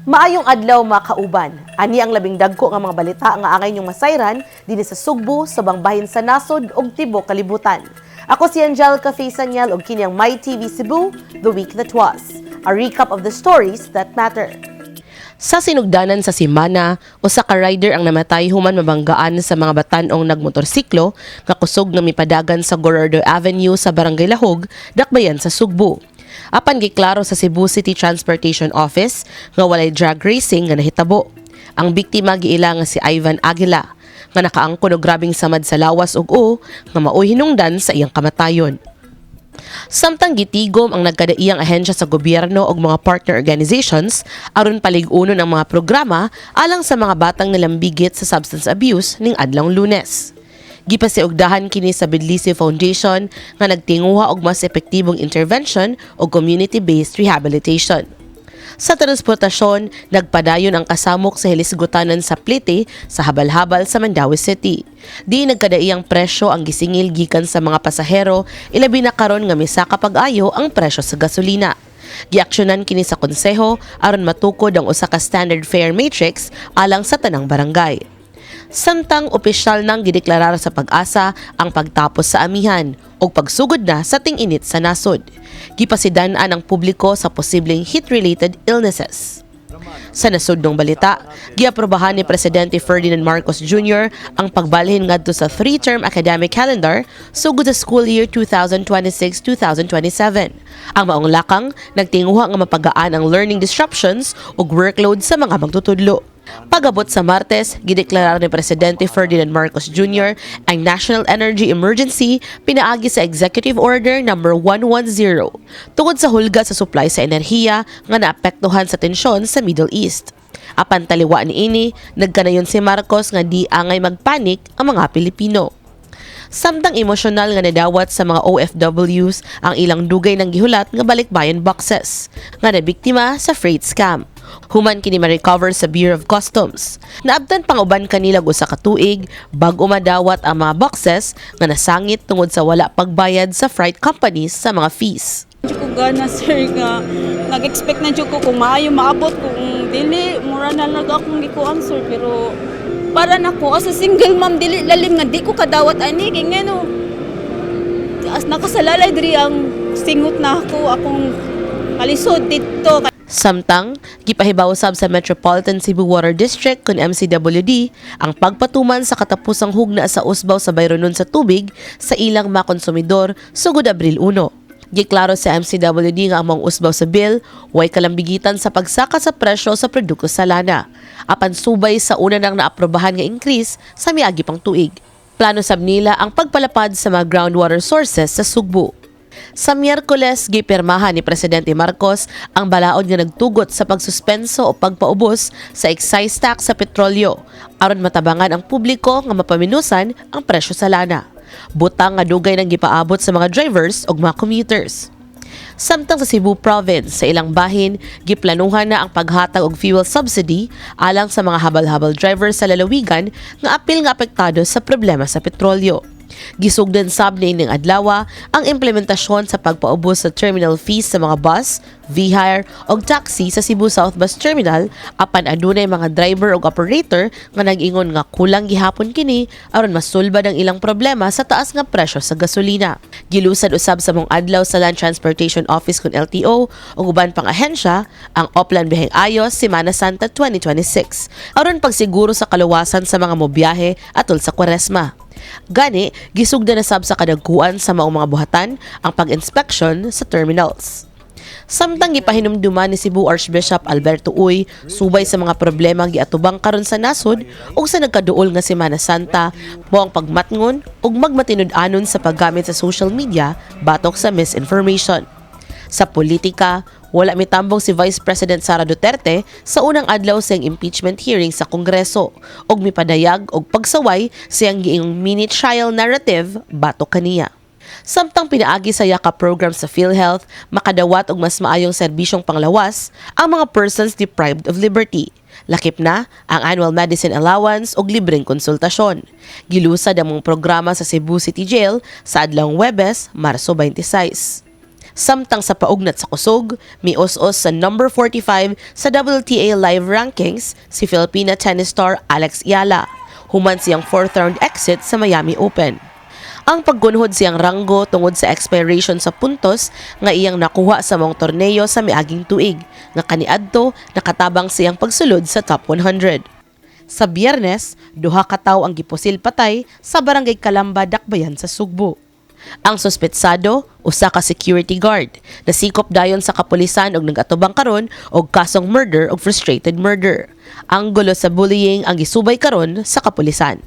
Maayong adlaw, mga kauban. Ani ang labing dagko nga mga balita nga angay inyong masayran dinhi sa Sugbo, sa bahin sa nasod ug tibuok kalibutan. Ako si Angelica Faye Saniel ug kini ang My TV Cebu, The Week That Was. A recap of the stories that matter. Sa sinugdanan sa simana, usa ka rider ang namatay human mabanggaan sa mga batan-ong nagmotorsiklo nga kusog nga mipadagan sa Gorordo Avenue sa Barangay Lahog, Dakbayan sa Sugbo. Apan giklaro sa Cebu City Transportation Office nga walay drag racing nga nahitabo. Ang biktima giila nga si Ivan Aguila nga nakaangkon og grabeng samad sa lawas ug uo nga maoy hinungdan sa iyang kamatayon. Samtang gitigom ang nagkadaiyang ahensya sa gobyerno ug mga partner organizations aron palig-unon ang mga programa alang sa mga batang nalambigit sa substance abuse ning adlawng Lunes. Gipasiugdahan kini sa Bidlisiw Foundation nga nagtinguha og mas epektibong intervention o community-based rehabilitation. Sa transportasyon, nagpadayon ang kasamok sa hilisgutanan sa plite sa habal-habal sa Mandaue City. Di nagkadaiyang presyo ang gisingil gikan sa mga pasahero, ilabi na karon nga misaka pag-ayo ang presyo sa gasolina. Giaksyonan kini sa konseho aron matukod ang usa ka standard fare matrix alang sa tanang barangay. Samtang opisyal nang gideklarar sa PAGASA ang pagtapos sa amihan ug pagsugod na sa ting-init sa nasod. Gipasidan-an ang publiko sa posibleng heat-related illnesses. Sa nasudnong balita, giaprobahan ni Presidente Ferdinand Marcos Jr. ang pagbalhin ngadto sa three-term academic calendar sugod sa school year 2026-2027. Ang maong lakang nagtinguha nga mapagaan ang learning disruptions ug workload sa mga magtutudlo. Pagabot sa Martes, gideklarar ni Presidente Ferdinand Marcos Jr. ang National Energy Emergency pinaagi sa Executive Order number 110 tungod sa hulga sa supply sa enerhiya nga naapektuhan sa tensyon sa Middle East. Apan taliwa niini, nagkanayon si Marcos nga di angay magpanik ang mga Pilipino. Samtang emosyonal nga nadawat sa mga OFWs ang ilang dugay ng gihulat nga balikbayan boxes nga nabiktima sa freight scam. Human kini ma-recover sa Bureau of Customs. Naabtan pang uban kanila usa ka tuig bag-o madawat ang mga boxes nga nasangit tungod sa wala pagbayad sa freight companies sa mga fees. Di ko gana, sir, nga nag-expect na jud ko kung maayo maabot, kung dili mura na lang akong gikuan, sir, pero para nako as a single mom, dili lalim nga di ko kadawat ani kay ngano as nakasalalay diri ang singot na ako akong kalisod dito. Samtang, gipahibaw sab sa Metropolitan Cebu Water District kun MCWD ang pagpatuman sa katapusang hugna sa usbaw sa bayronon sa tubig sa ilang mga konsumidor sugod Abril 1. Giklaro sa MCWD nga ang mga usbaw sa bill way kalambigitan sa pagsaka sa presyo sa produkto sa lana. Apan subay sa una nang naaprobahan nga increase sa miagi pang tuig. Plano sab nila ang pagpalapad sa mga groundwater sources sa Sugbo. Sa Miyerkules, gipirmahan ni Presidente Marcos ang balaod nga nagtugot sa pagsuspenso o pagpaubos sa excise tax sa petrolyo aron matabangan ang publiko nga mapaminusan ang presyo sa lana. Butang nga dugay nang gipaabot sa mga drivers ug mga commuters. Samtang sa Cebu Province, sa ilang bahin, giplanuhan na ang paghatag og fuel subsidy alang sa mga habal-habal drivers sa lalawigan nga apil nga apektado sa problema sa petrolyo. Gisugdan sab niining adlaw ang implementasyon sa pagpaubos sa terminal fees sa mga bus, V-hire ug taxi sa Cebu South Bus Terminal, apan adunay mga driver ug operator nga nag-ingon nga kulang gihapon kini aron masulbad ang ilang problema sa taas nga presyo sa gasolina. Gilusad usab sa maong adlaw sa Land Transportation Office kun LTO ug uban pang ahensya ang Oplan Biyaheng Ayos Semana Santa 2026 aron pagsiguro sa kaluwasan sa mga mobiyahe atol sa Kwaresma. Gani, gisugdan na sab sa kadagkuan sa maong mga buhatan ang pag-inspection sa terminals. Samtang gipahinumduman ni Cebu Archbishop Alberto Uy subay sa mga problema giatubang karon sa nasod ug sa nagkaduol nga Semana Santa mao ang pagmatngon ug magmatinud-anon sa paggamit sa social media batok sa misinformation. Sa politika, wala mitambong si Vice President Sara Duterte sa unang adlaw sa iyang impeachment hearing sa Kongreso ug mipadayag og pagsaway sa iyang giingong mini trial narrative batok kaniya. Samtang pinaagi sa Yakap program sa PhilHealth, makadawat og mas maayong serbisyong panglawas ang mga persons deprived of liberty. Lakip na ang annual medicine allowance ug libreng konsultasyon. Gilusad ang mga programa sa Cebu City Jail sa adlawng Webes, Marso 26. Samtang sa paugnat sa kusog, mius-os sa number 45 sa WTA Live Rankings si Filipina tennis star Alex Eala human siyang fourth round exit sa Miami Open. Ang paggunhod siyang ranggo tungod sa expiration sa puntos nga iyang nakuha sa maong torneo sa miaging tuig nga kaniadto nakatabang siyang pagsulod sa top 100. Sa Biyernes, duha ka tawo ang gipusil patay sa Barangay Kalamba, Dakbayan sa Sugbo. Ang suspetsado, usa ka security guard, nasikop dayon sa kapulisan og nagatubang karon og kasong murder ug frustrated murder. Ang gulo sa bullying ang gisubay karon sa kapulisan.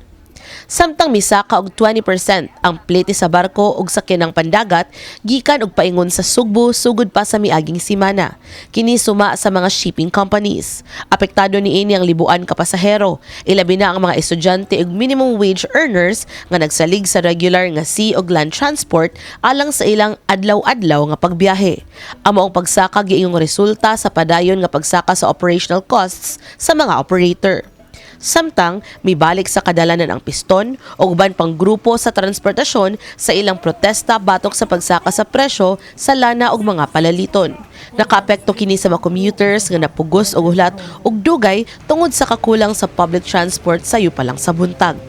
Samtang misaka og 20% ang plete sa barko ug sakyanang pandagat gikan og paingon sa Sugbo sugod pa sa miaging simana. Kini suma sa mga shipping companies. Apektado niini ang libuan ka pasahero, ilabi na ang mga estudyante ug minimum wage earners nga nagsalig sa regular nga sea ug land transport alang sa ilang adlaw-adlaw nga pagbiyahe. Ang maong pagsaka giingong resulta sa padayon nga pagsaka sa operational costs sa mga operator. Samtang mibalik sa kadalanan ang piston o uban pang grupo sa transportasyon sa ilang protesta batok sa pagsaka sa presyo sa lana ug mga palaliton. Nakaapekto kini sa mga commuters nga napugos og hulat og dugay tungod sa kakulang sa public transport sayo pa lang sa buntag.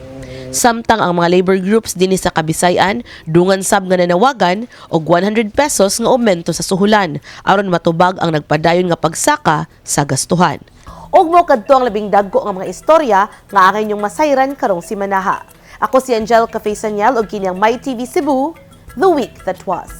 Samtang ang mga labor groups dinhi sa Kabisayan dungan sab nga nanawagan og 100 pesos nga aumento sa suhulan aron matubag ang nagpadayon nga pagsaka sa gastuhan. Ug mao kadto ang labing dagko nga mga istorya nga ang inyong masayran karong simanaha. Ako si Angel Cafe Sanyal ug kini ang My TV Cebu, The Week That Was.